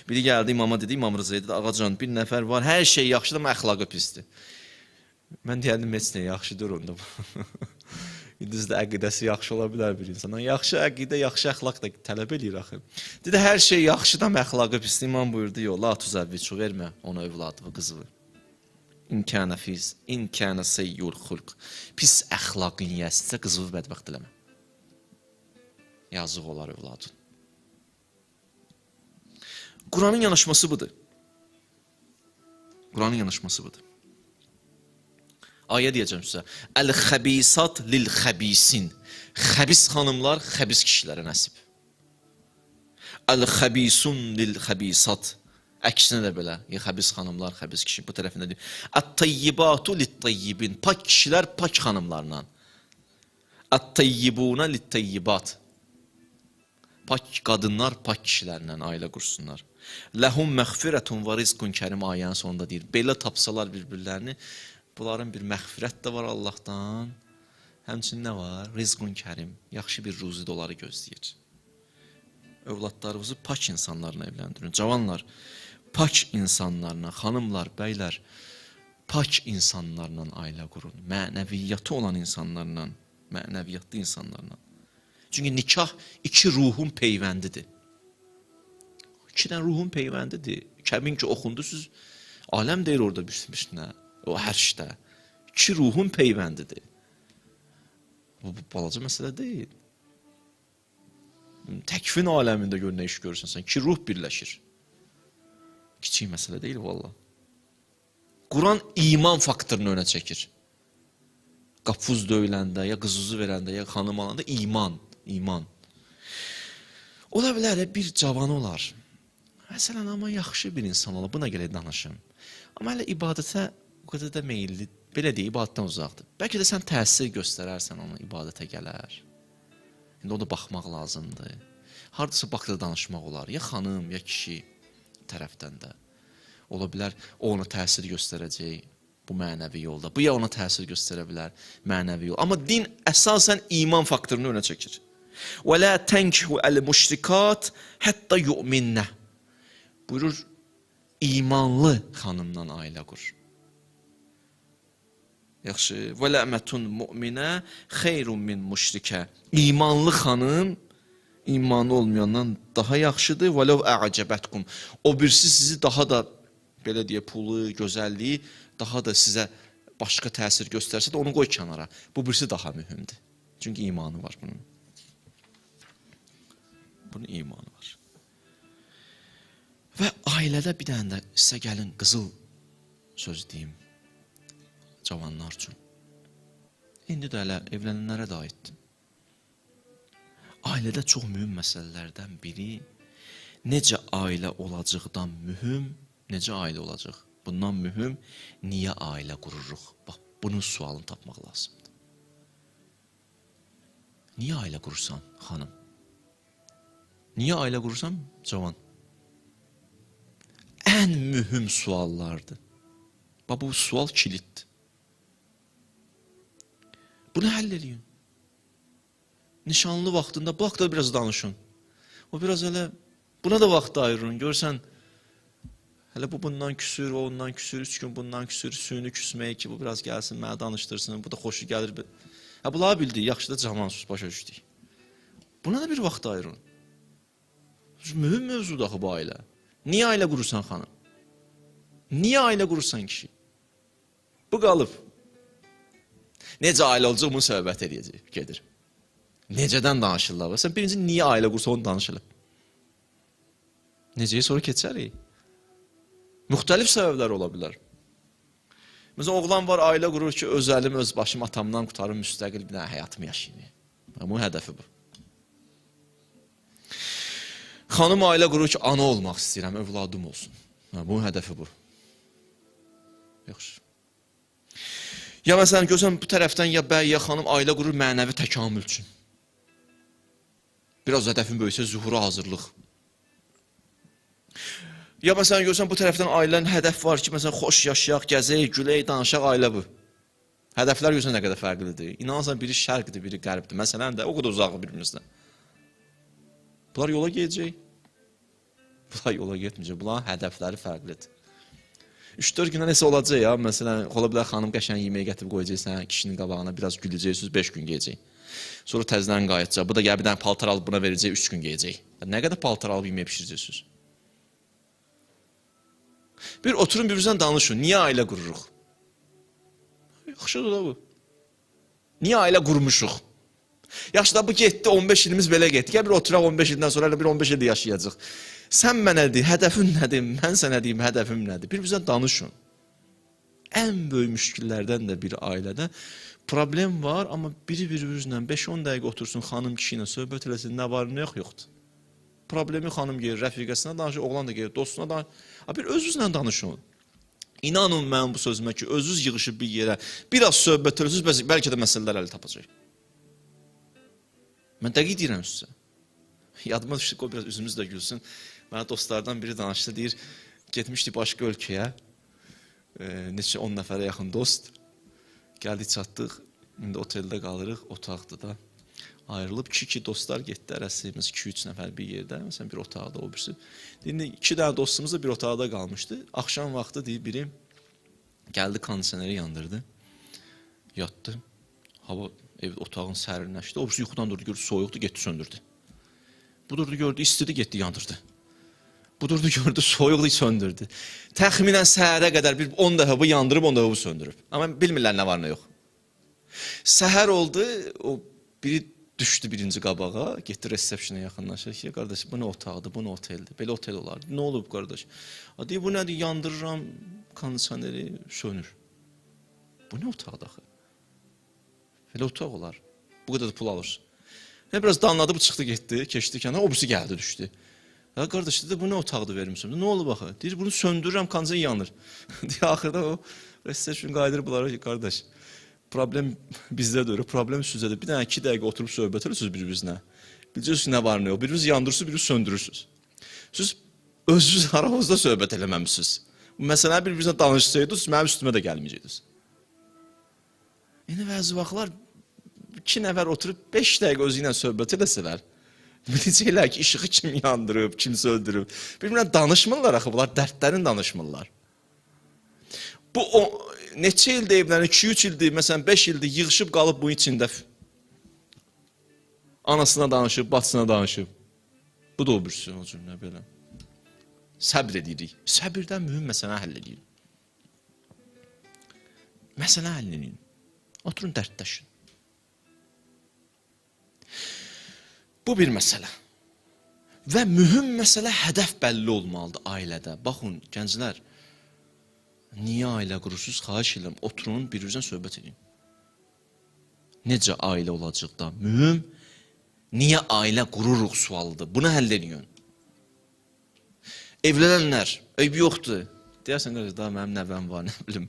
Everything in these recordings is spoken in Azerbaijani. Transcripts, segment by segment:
Biri gəldi imama dedi, İmam Rızaya dedi, ağacan bir nəfər var, hər şey yaxşıdır, amma əxlaqı pisdir. Mən deyərdim, heç nə yaxşıdır onda. Düzdür, əqidəsi yaxşı ola bilər bir insandan. Yaxşı əqidə, yaxşı əxlaq da tələb eləyir axı. Dedi, hər şey yaxşıdır, amma əxlaqı pisdir. İmam buyurdu, yox, la tuzəvvicu, vermə ona övladını, qızını. İn kənə fiz, in kənə seyyul xulq. Pis əxlaqın yiyəsidirsə, qızını bədbəxt eləmə. Yazıq olar övladın. Quranın yanaşması budur. Quranın yanaşması budur. Ayə deyəcəm sizə. Əl-xəbisat lil-xəbisin. Xəbis xanımlar xəbis kişilərə nəsib. Əl-xəbisun lil-xəbisat. Əksinə də belə. Ya xəbis xanımlar, xəbis kişi bu tərəfində deyir. Ət-tayyibatu lit-tayyibin. Pak kişilər pak xanımlarla. Ət-tayyibuna lit-tayyibat. Pak qadınlar pak kişilərlə ailə qursunlar. Ləhum məğfirətun və rizqun kərim ayənin sonunda deyir. Belə tapsalar bir-birlərini, bunların bir məğfirət də var Allahdan. Həmçinin nə var? Rizqun kərim. Yaxşı bir ruzi də onları gözləyir. Övladlarınızı pak insanlarla evləndirin. Cavanlar, pak insanlarla, xanımlar, bəylər, pak insanlarla ailə qurun. Mənəviyyatı olan insanlarla, mənəviyyatlı insanlarla. Çünki nikah iki ruhun peyvəndidir. İki dənə ruhun peyvəndidir. Kəmin ki oxundu, siz aləm deyir orada bir nə, o hər işdə. İki ruhun peyvəndidir. Bu balaca məsələ deyil. Təkvin aləmində gör nə iş görürsən sən. İki ruh birləşir. Kiçik məsələ deyil valla. Quran iman faktorunu önə çəkir. Qapuz döyüləndə, ya qızızı verəndə, ya xanım alanda iman, iman. Ola bilər, bir cavan olar. Məsələn, amma yaxşı bir insan olar. Buna gələk danışım. Amma hələ ibadətə o qədər də meyilli, belə deyək, ibadətdən uzaqdır. Bəlkə də sən təsir göstərərsən ona, ibadətə gələr. İndi ona baxmaq lazımdır. Haradasa baxda danışmaq olar. Ya xanım, ya kişi tərəfdən də. Ola bilər, o ona təsir göstərəcək bu mənəvi yolda. Bu ya ona təsir göstərə bilər mənəvi yol. Amma din əsasən iman faktorunu önə çəkir. Və la tənkihu əl-müşrikat hətta yu'minnə. Buyurur, imanlı xanımdan ailə qur. Yaxşı. Və ləmətun mu'minə xeyrun min müşrikə. İmanlı xanım imanlı olmayandan daha yaxşıdır. Və ləv ə'cəbətkum. O birisi sizi daha da, belə deyə, pulu, gözəlliyi daha da sizə başqa təsir göstərsə də onu qoy kənara. Bu birisi daha mühümdür. Çünki imanı var bunun. Bunun imanı var. Və ailədə bir dənə də sizə gəlin qızıl söz deyim cavanlar üçün. İndi də hələ evlənənlərə də aiddir. Ailədə çox mühüm məsələlərdən biri, necə ailə olacaqdan mühüm, necə ailə olacaq? Bundan mühüm, niyə ailə qururuq? Bax, bunun sualını tapmaq lazımdır. Niyə ailə qurursan, xanım? Niyə ailə qurursan, cavan? Ən mühüm suallardır. Bax, bu sual kilitdir. Bunu həll eləyin. Nişanlı vaxtında bu haqda biraz danışın. O biraz elə, buna da vaxt ayırın. Görsən, hələ bu bundan küsür, o ondan küsür, 3 gün bundan küsür, süni küsməyə ki, bu biraz gəlsin, mənə danışdırsın, bu da xoşu gəlir. Hə, bunları bildik, yaxşı da camansız başa düşdük. Buna da bir vaxt ayırın. Mühüm mövzudur axı bu ailə. Niyə ailə qurursan xanım? Niyə ailə qurursan kişi? Bu qalıb. Necə ailə olacaq, bunu söhbət eləyəcək, gedir. Necədən danışırlar? Sən birinci niyə ailə qursa onu danışırlar. Necəyə sonra keçərik. Müxtəlif səbəblər ola bilər. Məsələn, oğlan var, ailə qurur ki, öz əlim, öz başım, atamdan qurtarım, müstəqil bir dənə həyatımı yaşayayım. Bunun hədəfi bu. Xanım ailə qurur ki, ana olmaq istəyirəm, övladım olsun. Bunun hədəfi bu. Yaxşı. Ya məsələn, görsən, bu tərəfdən ya bəy, ya xanım ailə qurur mənəvi təkamül üçün. Biraz hədəfin böyüksə, zuhura hazırlıq. Ya məsələn, görsən, bu tərəfdən ailənin hədəf var ki, məsələn, xoş yaşayaq, gəzək, gülək, danışaq, ailə bu. Hədəflər görsən nə qədər fərqlidir. İnanırsan, biri şərqdir, biri qərbdir. Məsələn də, o qədər uzaqdır bir-birimizdən. Bunlar yola gedəcək. Bunlar yola getməyəcək. Bunların hədəfləri fərqlidir. 3-4 gündən nəsə olacaq ya. Məsələn, ola bilər xanım qəşəng yeməyi gətirib qoyacaq sənə kişinin qabağına, biraz güləcəksiniz, 5 gün geyəcək. Sonra təzədən qayıdacaq. Bu da gəl bir dənə paltar alıb buna verəcək, 3 gün geyəcək. Nə qədər paltar alıb yeməyi bişirəcəksiniz? Bir oturun bir-birinizlə danışın. Niyə ailə qururuq? Yaxşıdır da bu. Niyə ailə qurmuşuq? Yaxşı da bu getdi, 15 ilimiz belə getdi. Gəl bir oturaq 15 ildən sonra, elə bir 15 ildə yaşayacaq. Sən mənə de, hədəfin nədir? Mən sənə deyim, hədəfim nədir? Bir-birinizlə danışın. Ən böyük müşkillərdən də bir ailədə problem var, amma biri-birinizlə 5-10 dəqiqə otursun, xanım kişi ilə söhbət eləsin, nə var, nə yox, yoxdur. Problemi xanım gelir, rəfiqəsinə danışır, oğlan da gelir, dostuna danışır. Bir özünüzlə danışın. İnanın mənim bu sözümə ki, özünüz yığışıb bir yerə, biraz söhbət eləsiniz, bəlkə də məsələlər əl tapacaq. Mən dəqiq deyirəm sizə. Yadıma düşdü, qoy biraz üzümüz də gülsün. Mənə dostlardan biri danışdı, deyir, getmişdik başqa ölkəyə, neçə 10 nəfərə yaxın dost. Gəldik, çatdıq, indi oteldə qalırıq, otaqdır da. Ayrılıb, iki dostlar getdi, ərəsimiz 2-3 nəfər bir yerdə, məsələn bir otaqda, o birisi. İndi 2 dənə dostumuz da bir otaqda qalmışdı. Axşam vaxtı deyir, biri gəldi, kondisioneri yandırdı, yatdı, hava ev otağın sərinləşdi, o birisi yuxudan durdu, gördü, soyuqdu, getdi, söndürdü. Bu durdu, gördü, istidi, getdi, yandırdı. Bu durdu, gördü, soyuqdu, söndürdü. Təxminən səhərə qədər bir 10 dəfə bu yandırıb, 10 dəfə bu söndürüb. Amma bilmirlər nə var, nə yox. Səhər oldu, o biri düşdü birinci qabağa, getdi resepşnə yaxınlaşır ki, qardaş, bu nə otaqdır, bu nə oteldir, belə otel olardı. Nə olub, qardaş? Deyir, bu nədir, yandırıram, kondisioneri sönür. Bu nə otaqdır axı? Belə otaq olar, bu qədər də pul alırsın. Nə biraz danladı, bu çıxdı, getdi, keçdi kənara, o birisi gəldi, düşdü. Ya qardaş, dedi, bu nə otaqdır vermişəm? Nə olub axı? Deyir, bunu söndürürəm, kondisioner yanır. Deyir, axırda o resepşn qayıdır bunlara ki, qardaş, problem bizdə deyil, problem sizdədir. Bir dənə 2 dəqiqə oturub söhbət edirsiniz bir-birinizlə. Biləcəksiniz nə var, nə yox. Biriniz yandırırsınız, biriniz söndürürsünüz. Siz özünüz aranızda söhbət eləməmişsiniz. Bu məsələni bir-birinizlə danışsaydınız, mənim üstümə də gəlməyəcəydiniz. İndi bəzi vaxtlar 2 nəfər oturub 5 dəqiqə özü ilə söhbət eləsələr, biləcəklər ki, işığı kim yandırıb, kim söndürüb. Bir-birinə danışmırlar axı, bunlar dərdlərini danışmırlar. Bu neçə ildir evlənir, 2-3 ildir, məsələn 5 ildir yığışıb qalıb bu içində. Anasına danışıb, bacısına danışıb. Bu da o birisi, o cümlə belə. Səbr edirik. Səbirdən mühüm məsələni həll edirik. Məsələni həll edin. Oturun, dərdləşin. Bu bir məsələ. Və mühüm məsələ hədəf bəlli olmalıdır ailədə. Baxın, gənclər, niyə ailə qurursunuz? Xahiş edirəm, oturun, bir-birinizlə söhbət edin. Necə ailə olacaq da? Mühüm, niyə ailə qururuq sualıdır. Bunu həll edin. Evlənənlər, eybi yoxdur. Deyərsən, qardaş, daha mənim nəvəm var, nə bilim,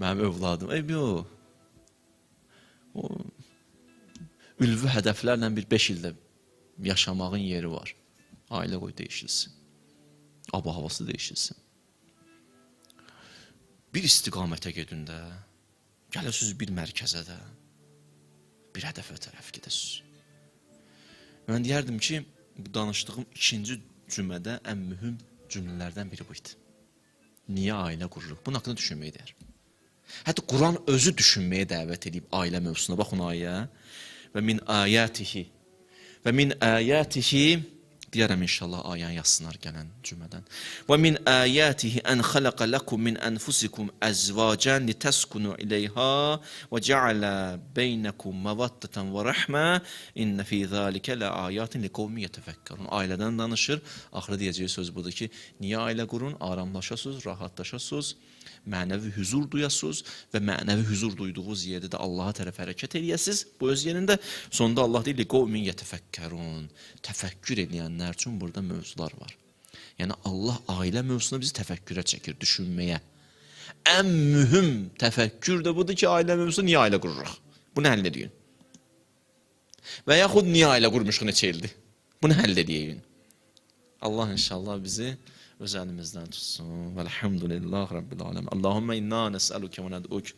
mənim övladım. Eybi yox. O, ülvi hədəflərlə bir 5 ildə yaşamağın yeri var. Ailə qoy dəyişilsin. Ab havası dəyişilsin. Bir istiqamətə gedin də, gələsiniz bir mərkəzə də, bir hədəfə tərəf gedəsiniz. Mən deyərdim ki, bu danışdığım ikinci cümlədə ən mühüm cümlələrdən biri bu idi. Niyə ailə qururuq? Bunun haqqında düşünməyə deyər. Hətta Quran özü düşünməyə dəvət edib ailə mövzusuna. Baxın ayə. Və min ayatihi. Və min ayatihi, deyərəm inşallah ayəni yazsınlar gələn cümlədən. Və min ayatihi ən xalaqa lakum min anfusikum əzvacan litəskunu ileyha və ceala beynekum məvaddatan və rəhmə inne fi zalika la ayatin liqawmin yetefekkerun. Ailədən danışır. Axırda deyəcəyi söz budur ki, niyə ailə qurun? Aramlaşasınız, rahatlaşasınız, mənəvi hüzur duyasınız və mənəvi hüzur duyduğunuz yerdə də Allaha tərəf hərəkət eləyəsiniz. Bu öz yerində. Sonda Allah deyir, liqawmin yetefekkerun. Təfəkkür edənlər üçün burada mövzular var. Yəni Allah ailə mövzusuna bizi təfəkkürə çəkir, düşünməyə. Ən mühüm təfəkkür də budur ki, ailə mövzusuna niyə ailə qururuq? Bunu həll edin. Və yaxud niyə ailə qurmuşuq neçə ildir? Bunu həll edin. Allah inşallah bizi öz əlimizdən tutsun. Velhamdülillah Rabbil alemin. Allahümme inna nes'eluke ve ned'uk.